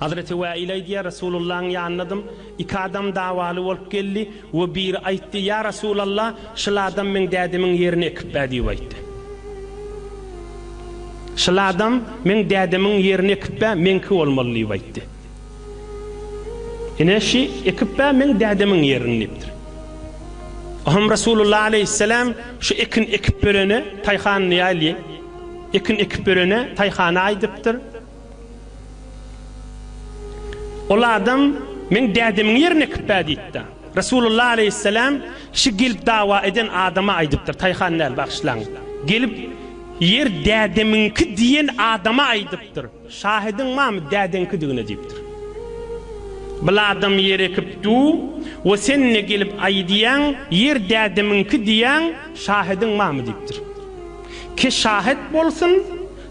Hazreti Wäil aýdýar, Resulullahyň ýanyndadym, iki adam dawaly bolup geldi we biri aýtdy, Ýa Resulallah, şul adam meň dädemiň ýerini ekip-ä diýip aýtdy. Şul adam meň dädemiň ýerini ekip-ä, meňki bolmaly diýip aýtdy. Ine şi ekip-ä meň dädemiň ýerini diýipdir. Ohm Resulullah aleýhissalam şu ekin ekip berene, taýhan diýaýly, ekin ekip berene, taýhana aýdypdyr. Ol adam, Meň dädemiň ýerini ekip-ä diýipdir. Resulullah aleýhissalam şi gelip dawa eden adama aýdypdyr, taýhan däl, bagyşlaň. Gelip, Ýer dädemiňki diýen adama aýdypdyr. Şahidiň barmy dädeňkidigine diýipdir. Bil adam ýer ekip du we sen-de gelip aýdýaň, ýer dädemiňki diýýäň, şahidiň barmy diýipdir. Ki şahit bolsun,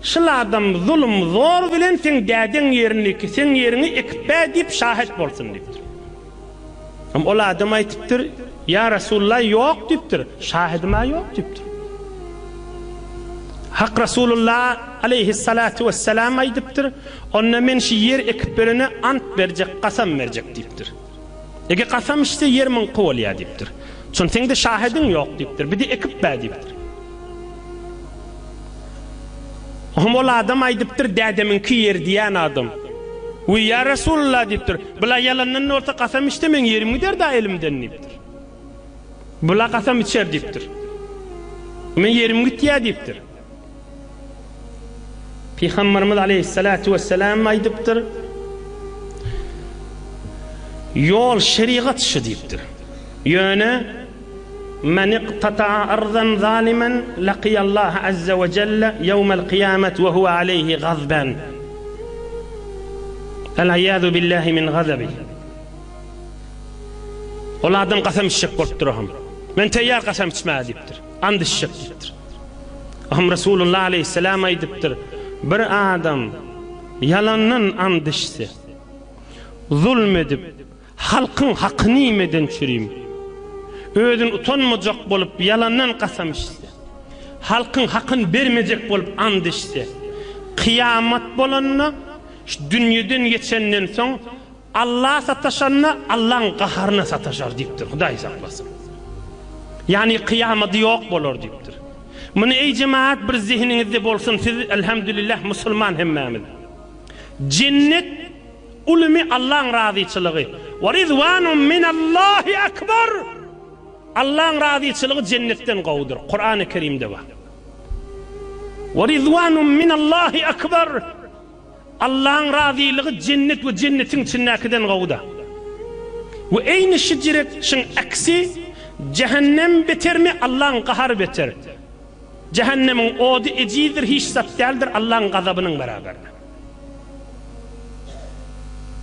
Şul adam zulum zor bilen seň dädeň ýerini seň ýeriňi ekipbä diýip şahet bolsun diýipdir. Hem ol adam aýtypdyr, Ýa Resulla ýok diýipdir, şahidima ýok diýipdir. Hak Resulullah aleýhissalatu wessalam aýdypdyr, Onda men şu ýer ekip berene ant berjek, kasam berjek diýipdir. Ege kasam içse ýer muňky bolýar diýipdir. Şon seňde şahidiň ýok diýipdir. Bir-de ekip-bä diýipdir. Ohm ol adam aýdypdyr, dädemiňki ýer diýen adam. Wiý, ýa Resulullah diýipdir. Bula ýalandan bolsa kasam içse meň ýerim gider-dä elimden diýipdir. Bula kasam içer diýipdir. Meň ýerim gitýär diýipdir. Pygamberimiz aleýhissalatu wessalam aýdypdyr, Ýol şerigat şu diýipdir. Ýöne Men iqtata'a arzan zaliman laqiyallaha azza we jelle ýewmel kyýamet we huwe aleýhi gazban. El-iýazu billahi min gazabi. Ol adam kasam içjek bolupdyr ohm. Men teýýar kasam içmäge diýipdir. And içjek diýipdir. Ohm Resulullah aleýhissalam aýdypdyr, Bir adam ýalandan and içse, zulm edip, halkyň hakyny iýmeden çürim, özüni utanmajak bolup ýalandan kasam içse, halkyň hakyny bermejek bolup and içse, kyýamat bolanda, şu dünýeden geçenden soň Alla sataşanda Allaň gaharyna sataşar diýipdir, Hudaý saklasyn. Ýagny kyýamady ýok bolar diýipdir. Muny eý jemagat bir zehiniňizde bolsun siz elhamdülillah musulman hemmämiz. Jennet ulymy Allaň razyçylygy. Wa rizwanun minallahi akbar! Allaň razyçylygy jennetden gowudyr. Kurany Kerimde bar. Wa rizwanun minallahi akbar! Allaň razylygy jennet we jennetiň içindäkiden gowuda. We eýni şijirek şyň äksi jähennem betermi Allaň gahary beter. Jähennemiň ody ejizdir hiç zat däldir Allaň gazabynyň beraberine.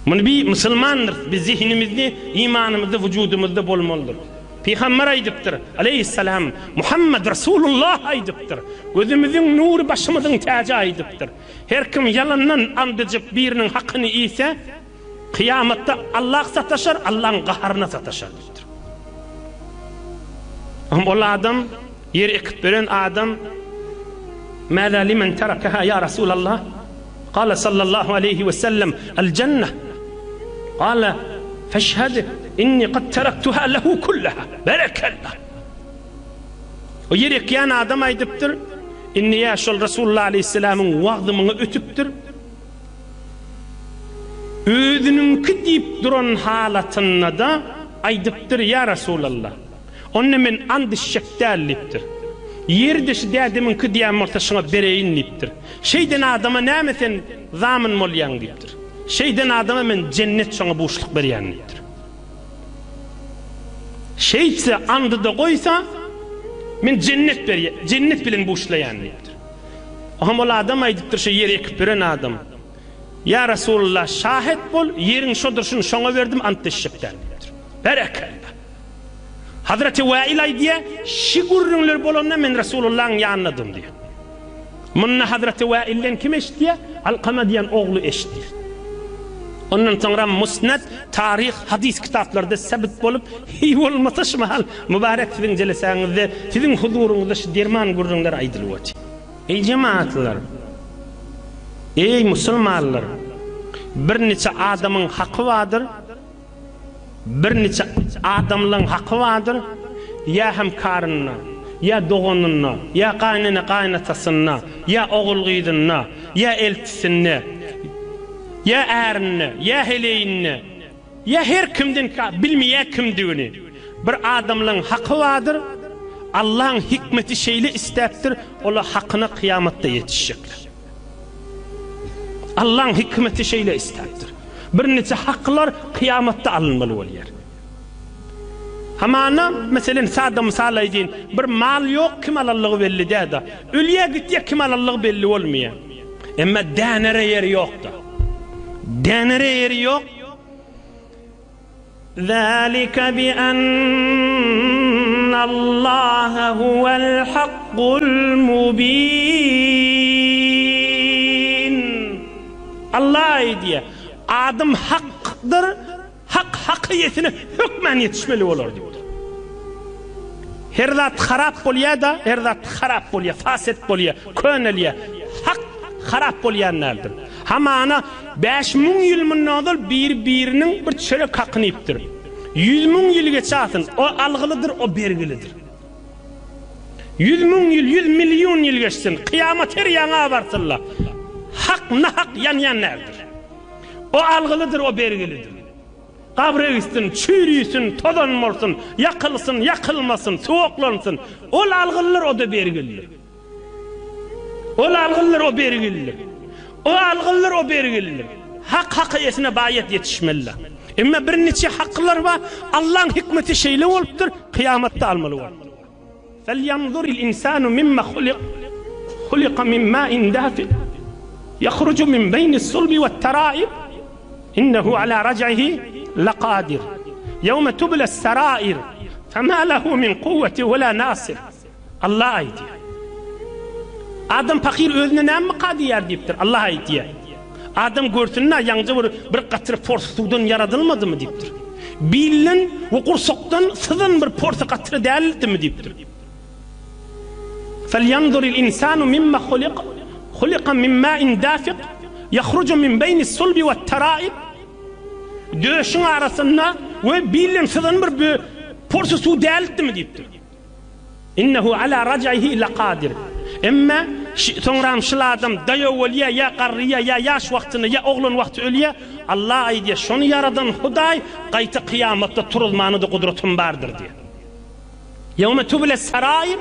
Muny bi musulmandyrys bi zehinimizde imanymyzda wujudymyzda bolmalydyr. Pygamber aýdypdyr, aleýhissalam, Muhammed Resulullah aýdypdyr. Gözümiziň nury başymyzyň täji aýdypdyr. Her kim ýalandan and içip biriniň hakyny iýse, kyýamatda Allah sataşar, Allaň gaharyna sataşar diýipdir. Hem ol adam, ýer ekip beren adam, Mäzä limen terakaha ýa Rasulallah? Kale sallallahu aleýhi we sellem, El jenneh. Kale, Feşhed, inni kad teraktuha lehu kullaha. Berekellah. O ýer ekýän adam aýdypdyr, Indi ýa şol Resulullah aleýhissalamyň wagzy muňa ötüpdir. Özüniňki diýip duran halatynda-da aýdypdyr, Ýa Resulallah, onda men and içjek däl diýipdir. Ýeri-de şu dädemiňki diýen bolsa şuňa bereýin diýipdir. Şeýden adama näme sen zamyn bolýaň diýipdir. Şeýden adama men jennet şoňa buşluk berýän diýipdir. Şeýtse, andy-da goýsa, men jennet berýän, jennet bilen buşlaýan diýipdir. Oňam ol adam aýdypdyr, şo ýeri ekip beren adam, Ýa Resulallah, şahet bol, ýeriň şodur, şuny şoňa berdim, ant eşjek däl diýipdir. Berekella! Hazreti Wäil aýdýar, Şi gürrüňler bolanda men Resulullahyň ýanyndadym diýýär. Munda Hazreti Wäilden kim eşidýär? Alkama diýen ogly eşidýär. Ondan soňra Musned, taryh, hadys kitaplarda sebit bolup, hiý bolmasa şu mahal mübarek siziň jelesäňizde, siziň huzuryňyzda şu derman gürrüňler aýdylyp otyr. Eý jemagatlar! Eý musulmanlar! Birniçe adamyň haky bardyr, birniçe adamlaň haky bardyr, ýa hemkarynda, ýa doganynda, ýa gaýynene-gaýynatasynda, ýa ogul-gyzynda, ýa eltisinde, ýa ärinde, ýa heleýinde, Ýa her kimdenkä bilmeýär kimdigini. Bir adamlaň haky bardyr, Allaň hikmeti şeýle isläpdir, olar hakyna kyýamatda ýetişjekler. Allaň hikmeti şeýle isläpdir. Birniçe haklar kyýamatda alynmaly bolýar. Hamana, meselem, sada mysal aýdyn, bir mal ýok, kim alanlygy belli däl-de. Ölýär gitýär, kim alanlygy belli bolmaýar. Emma dänere ýeri ýok-da. Dänere ýeri ýok. Zalika bi ennallaha huwel hakkul mubin. Allah aýdýar, Adym hakdyr, Hak hak eýesine hökmän ýetişmeli bolar diýipdir. Her zat harap bolýar-da, her zat harap bolýar, faset bolýar, könelýär. Hak harap bolýan däldir. Hamana 5000 ýyl mundan ozal biri-biriniň bir çörek hakyny iýipdir. 100 müň ýyl geçäsin, o algylydyr, o bergilidir. 100 müň ýyl, 100 million ýyl geçsin, kyýamat her ýaňa barsyn-la. Hak nahak ýanýan däldir. O algylydyr, o bergilidir. Gabra gitsin, çüýrüsin, tozan bolsun, ýakylsyn, ýakylmasyn, suwaklansyn. Ol algylydyr, o-da bergilidir. Ol algylydyr, o bergilidir. O algylydyr, o bergilidir. Hak hak eýesine baýat ýetişmelidir. Emma birniçe haklar bar, Allaň hikmeti şeýle bolupdyr, kyýamatda almaly bolupdyr. Felýanzuril insanu mimma hulik, hulika min ma'in dafik, ýahruju min beýnis sulbi wet-teraib, innehu ala raj'ihi lakadir, ýewme tubles serair, fema lehu min kuwweti we la nasir. Allah aýdýar. Adam pahyr özüne nämeka diýýär diýipdir. Allah aýdýar. Adam görsün-dä, ýaňja bir bir gatra porsy suwdan ýaradylmadymy diýipdir. Bilden we gursakdan syzan bir porsy gatra däldimi diýipdir. Felýanzuril insanu mimma hulik, hulika min ma'in dafik, ýahruju min beýnis sulbi wet-teraib. Döşüň arasynda we bilden syzan bir porsy suw däldimi diýipdir. Innehu ala raj'ihi lakadir. Emme soňram şul adam daýaw bolýa, ýa garryýa, ýa ýaş wagtynda, ýa oglan wagty ölýä, Allah aýdýa, şony ýaradan Hudaý gaýta kyýamatda turuzmana-da gudratym bardyr diýýär. Ýewme tubles sarair,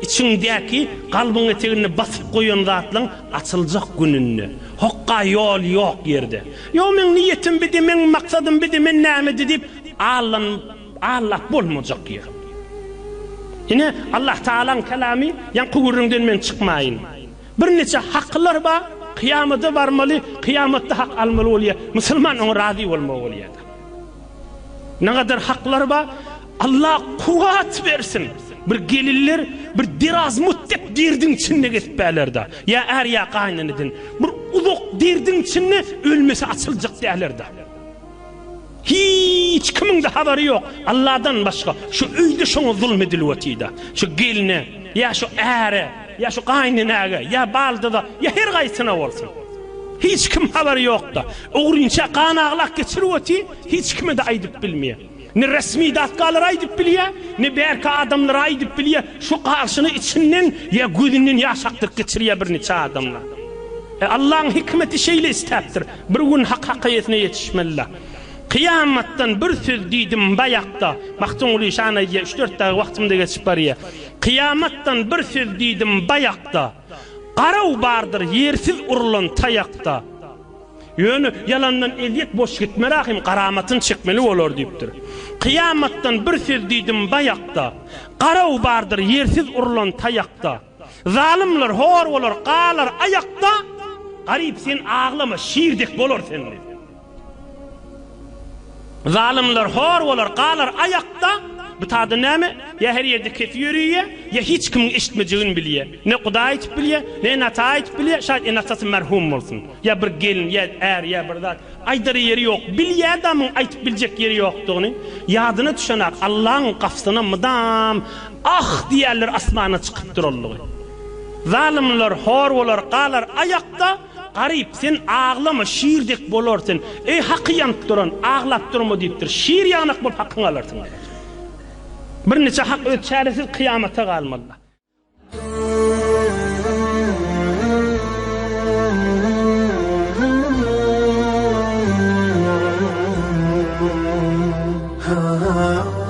içiňdäki kalbyň eteginde basyp goýan zatlaň açyljak gününde, hokga ýol ýok ýerde. Ýok meň niýetim bidi, meň maksadym bidi, men nämedi diýip allanyp Allap bolmajak ýer. Ine, Allah Tagalaň kelamy, ýaňky gürrüňden men çykmaýyn. Birniçe haklar bar, kyýamada barmaly, kyýamatda hak almaly bolýar. Musulman oňa razy bolmaly bolýar. Nägadar haklar bar, Allah kuwwat bersin. Bir gelinler bir deraz mutdek derdiň içinde gezipärler-de. Ýa är ýa gaýyneneden. Bir uzak derdiň içinde ölmese açyljak däler-de. Hiç kimiň-de habary ýok, Alladan başga, şu öýde şoňa zulum edilip otyda. Şu gelne, ýa şu äre, ýa şu gaýynenäge, ýa baldyza, ýa her gaýsyna bolsun. Hiç kim habary ýok-da. Ogrynça gan aglap geçirip otyr, hiç kime-de aýdyp bilmeýär. Ne resmi datgalara aýdyp bilýär, ne bärki adamlara aýdyp bilýär. Şu garşyny içinden ýa gözünden ýaş akdyryp geçirýär birniçe adamlar. E, Allaň hikmeti şeýle istäpdir. Bir gün hak hak eýesine ýetişmeli-dä. Kyýamatdan bir söz diýdim baýakda. Magtymguly şan aýdýar, üç-dört dagy wagtym-da geçip barýar. Kyýamatdan bir söz diýdim baýakda. Garaw bardyr ýersiz urlan taýakda. Ýöne ýalandan ezýet boş gitmer ahym, garamatyny çekmeli bolar diýipdir. Kyýamatdan bir söz diýdim baýakda. Garaw bardyr ýersiz urlan taýakda. Zalymlar hor bolar, galar aýakda, Garyp sen aglama, şir dek bolar sen diýip. Zalymlar hor bolar, galar aýakda, Bu tada näme? Ýa her ýerde kefi ýörüýä, ýa hiç kimiň eşitmejegini bilýä. Ne Hudaý aýtyp bilýä, ne ene-ata aýtyp bilýä, şaýat ene-atasy merhum bolsun. Ýa bir gelin, ýa är, ýa bir zat. Aýdar ýeri ýok. Bilýä-de muň aýtyp biljek ýeri ýokdugyny. Ýadyna düşenak, Allaň gapysyna mydam Ah! diýýärler asmana çykyp duranlygy. Zalymlar hor bolar, galar aýakda. Garyp, sen aglama, şir dek bolar sen. Eý, haky ýanyp duran, aglap durma diýipdir. Şir ýanak bolup hakyňy alarsyň. Birniçe hak öz çäresiz kyýamata galmaly. Ha ha.